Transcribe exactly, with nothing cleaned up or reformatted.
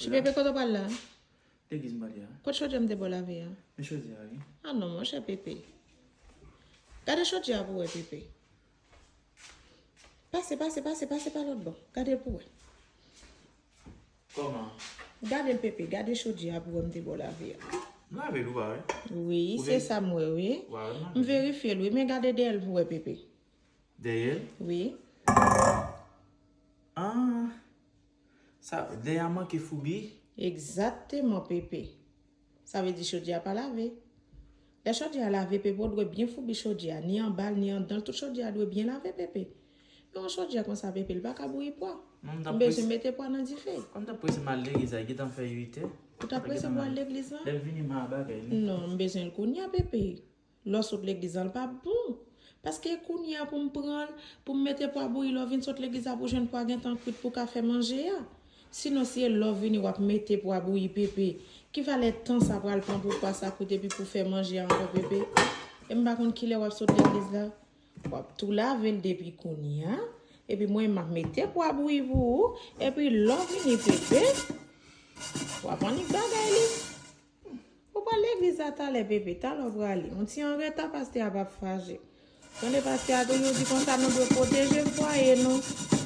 Ti Pepe, kote w pral la? Legliz m prale a. Kot chodyè m te ba w lave a? Men chodyè a, wi. Ah non, monchè Pepe. Gade chodyè a pou w wè, Pepe. Pase, pase, pase, pase pa lòt bò. Gade l pou w wè. Kòman? Gade l, Pepe, gade chodyè a pou w wè m te ba w lave a. M lave l, ou pa wè? Wi, se sa m wè, wi. M verifye l, wi, men gade dèyè l pou w wè, Pepe. Dèyè l? Wi. Ah. Sa, dèyè a manke foubi? Egzakteman, Pepe. Sa vle di chodyè a pa lave. Lè chodyè a lave, Pepe, w dwe byen foubi chodyè a, ni anba l, ni anndan l, tout chodyè a dwe byen lave, Pepe. Men yon chodyè konsa, Pepe, li pa ka bouyi pwa. M bezwen mete pwa nan dife. Kòm m t ap prese m al legliz la, li gentan fè uit è. Ou t ap prese pou w al legliz la? Lè l vini, m a bagay li. Non, m bezwen l kounye a, Pepe. Lè w sot legliz la, l p ap bon. Paske kounye a pou m pran l, pou m mete pwa bouyi, lè w vin sot legliz la pou w jwenn pwa gentan kwit pou w ka fè manje a. Sinon, si e lè w vini, w ap mete pwa bouyi, Pepe. Ki valè tan sa pral pran pou pwa sa kwit epi pou w fè manje a ankò, Pepe? E m pa konn kilè w ap sot legliz la. W ap tou lave l depi kounye a. Epi mwen, m ap mete pwa bouyi pou ou. Epi lè w vini, Pepe, w ap annik bagay li. Ou pral legliz la talè, Pepe, talè w prale. Yon ti anreta, pastè a p ap fache. Tande pastè a toujou di konsa nou dwe pwoteje fwaye nou.